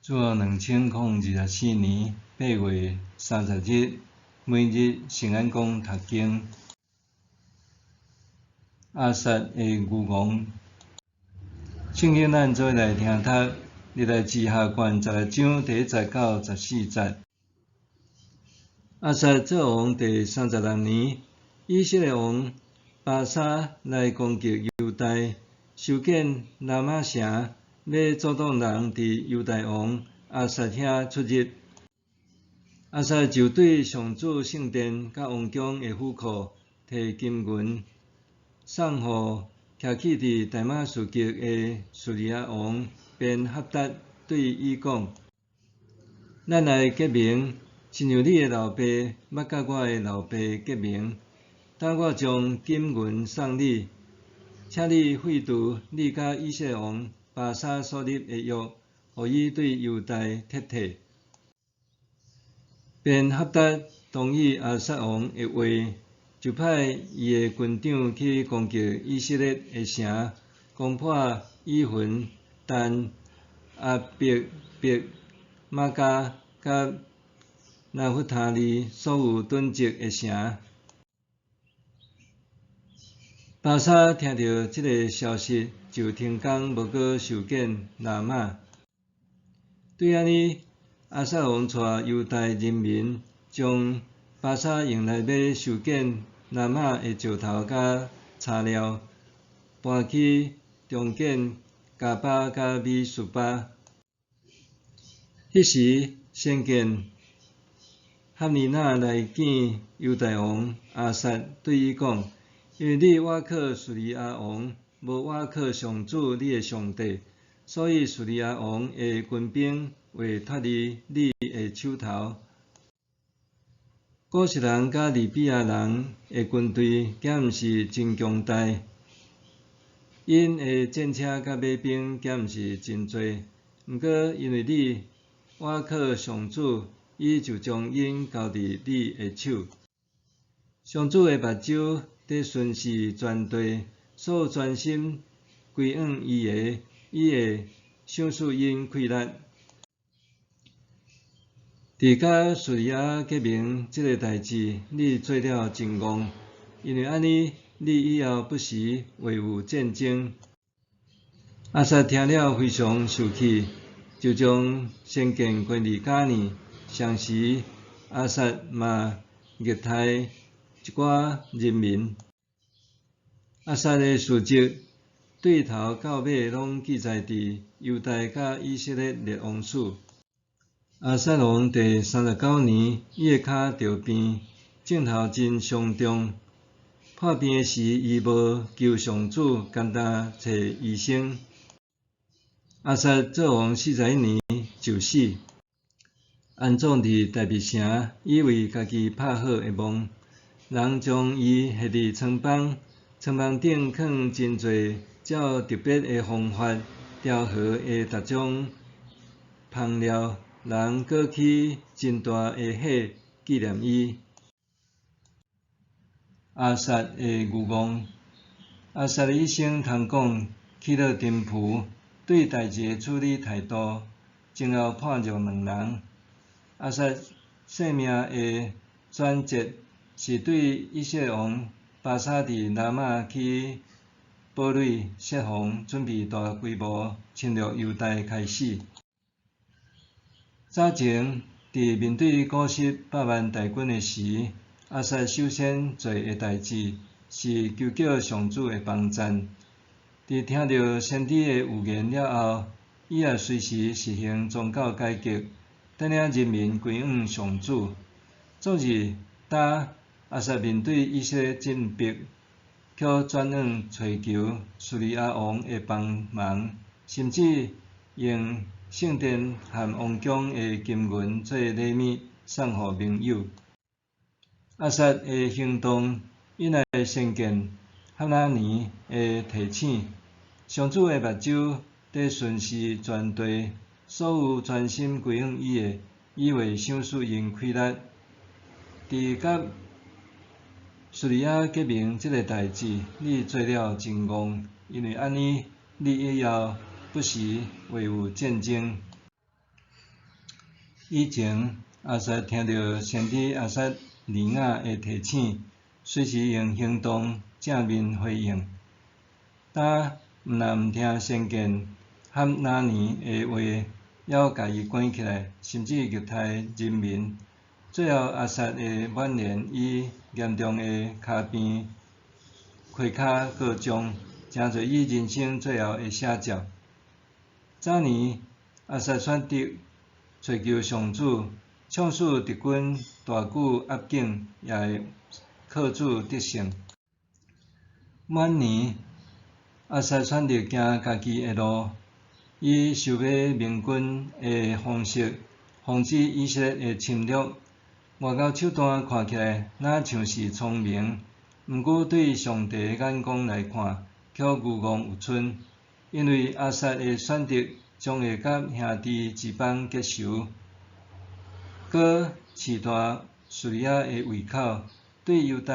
主後2024年8月30日，每日聖安講讀經。亞撒的愚戇。聖經咱做伙來聽讀，歷代志下卷16章第1節到14節。亞撒做王第36年，以色列王巴沙來攻擊猶大，修建拉瑪城，欲阻擋人佇猶大王亞撒遐出入。亞撒就對上主聖殿佮王宮的府庫提金銀，送予徛起佇大馬士革的敘利亞王便哈達，對伊講：咱來結盟，親像你的老爸捌佮我的老爸結盟。當我將金銀送你，請你廢除你佮以色列王巴沙所立的約，予伊對猶大撤退。便哈達同意亞撒王的話，就派伊的軍長去攻擊以色列的城，攻破以雲、但、亞伯別瑪迦佮拿弗他利所有囤積的城。巴沙聽著這个消息，就停工無閣修建拉瑪。對按呢，亞撒王帶猶大人民，將巴沙用來欲修建拉瑪的石頭佮柴料，搬去重建迦巴佮米斯巴。彼時，先見哈尼那來見猶大王亞撒，對伊講：因為你倚靠敘利亞王，無倚靠上主你的上帝，所以敘利亞王的軍兵會脫離你的手頭。古實人佮利比亞人的軍隊，敢毋是真強大？𪜶的戰車佮馬兵，敢毋是真濟？毋過因為你倚靠上主，伊就將𪜶交佇你的手。上主的目睭佇巡視全地，所有專心歸向伊的，伊會賞賜𪜶氣力。佇佮敘利亞結盟這个代誌，你做了真戇，因為按呢，你以後不時會有戰爭。亞撒聽了非常受氣，就將先見關佇監裡。同時，亞撒嘛虐待一寡人民。亞撒的事蹟，對頭到尾攏記載佇猶大佮以色列列王史。亞撒王第39年，伊的跤著病，症頭真傷重。破病的時，伊無求上主，干焦揣醫生。亞撒做王41年就死，安葬佇大衛城，伊為家己拍好的墓。人將伊下佇倉房，倉房頂囥真濟照特別的方法調和的逐種香料，人閣起真大的火紀念伊。亞撒的愚戇。亞撒的一生通講起落沉浮，對代誌的處理態度，前後判若兩人。亞撒生命的轉折，是對以色列王巴沙佇拉瑪起堡壘設防，準備大規模侵略猶大開始。早前，佇面對古實百萬大軍的時，亞撒首先做的代誌是求叫上主的幫贊。佇聽著先知的預言了後，伊也隨時實行宗教改革，帶領人民歸向上主。昨日，當亞撒面對以色列進逼，卻轉向揣求敘利亞王的幫忙，甚至用聖殿和王宮的金銀做禮物送予盟友。亞撒的行動引來先見哈拿尼的提醒：上主的目睭佇巡視全地，所有專心歸向伊的，伊會賞賜𪜶氣力。佇佮敘利亞結盟這个代誌，你做了真戇，因為按呢，你以後不時會有戰爭。以前，亞撒聽著先知亞撒利雅的提醒，隨時用行動正面回應。但毋但毋聽先見哈拿尼的話，猶共伊關起來，甚至虐待人民。最後，亞撒的晚年以嚴重的跤病、開跤告終，成做伊人生最後的寫照。早年，亞撒選擇揣求上主，縱使敵軍大舉壓境，也會靠主得勝。晚年，亞撒選擇行家己的路，以收買盟軍的方式，防止以色列的侵略。外交手段看起來若像是聰明，毋過對上帝的眼光來看，卻愚戇有蠢。因為亞撒的選擇將會佮兄弟之邦結仇，閣飼大敘利亞的胃口，對猶大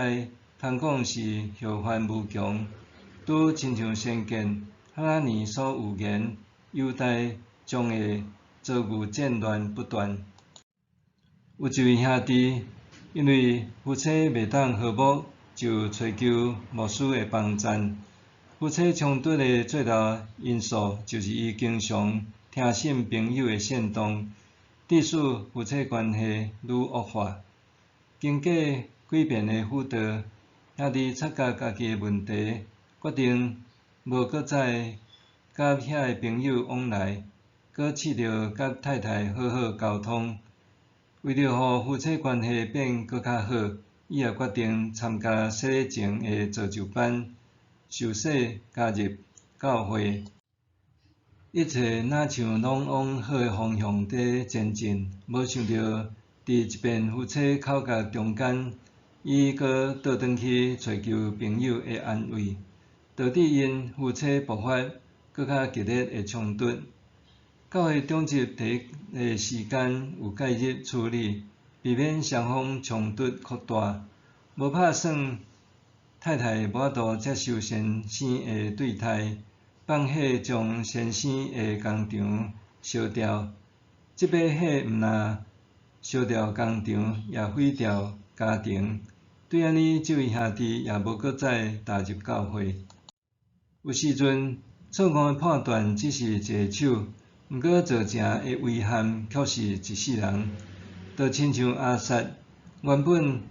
通講是後患無窮。拄親像先見哈拿尼所預言，猶大將會遭遇戰亂不斷。有一位兄弟，因為夫妻袂當和睦，就揣求牧師的幫贊。夫妻衝突的最大因素，就是伊經常聽信朋友的煽動，致使夫妻關係愈惡化。經過幾遍的輔導，兄弟察覺家己的問題，決定無閣再佮遐个朋友往來，閣試著佮太太好好溝通。為著予夫妻關係變閣較好，伊也決定參加洗禮前的造就班，受洗加入教會。一切若像攏往好的方向佇前進，無想著佇一遍夫妻口角中間，伊閣倒轉去揣求朋友的安慰，導致𪜶夫妻爆發閣較激烈的衝突。教會長執第一个時間有介入處理，避免雙方衝突擴大。無拍算太太無法度接受先生的對待，放火將先生的工廠燒掉。這把火毋但燒掉工廠，也毀掉家庭。對按呢，這位兄弟也無閣再踏入教會。有時陣，錯誤的判斷只是一个手，毋過造成的遺憾卻是一世人。就親像亞撒，原本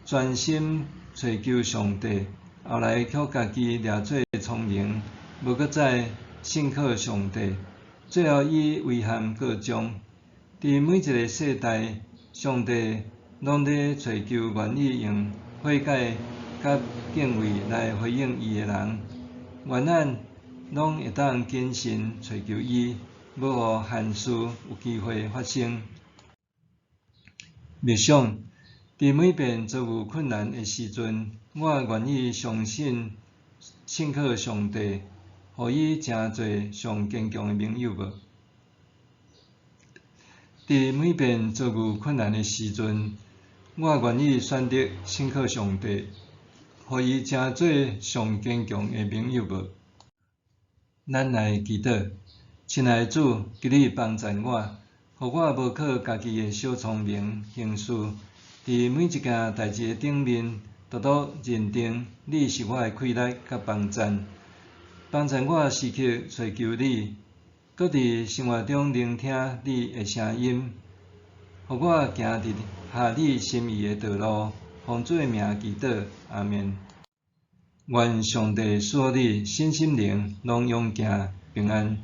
專心揣求上帝，後來卻家己掠做聰明，無閣再信靠上帝，最後以遺憾告終。佇每一个世代，上帝攏咧揣求願意用悔改佮敬畏來回應伊的人。願咱攏會當謹慎揣求伊，無予憾事有機會發生。默想，佇每遍遭遇困難的時陣，我願意相信信靠上帝，予伊成做上堅強的盟友無？佇每遍遭遇困難的時陣，我願意選擇信靠上帝，予伊成做上堅強的盟友無？咱來祈禱，親愛的主，求你幫贊我，予我無靠家己的小聰明行事，佇每一件代誌的頂面，獨獨認定你是我的氣力佮幫贊，幫贊我時刻揣求你，閣佇生活中聆聽你的聲音，予我行佇合你心意的道路。奉主的名祈禱，阿們。願上帝賜予你身心靈攏勇健平安。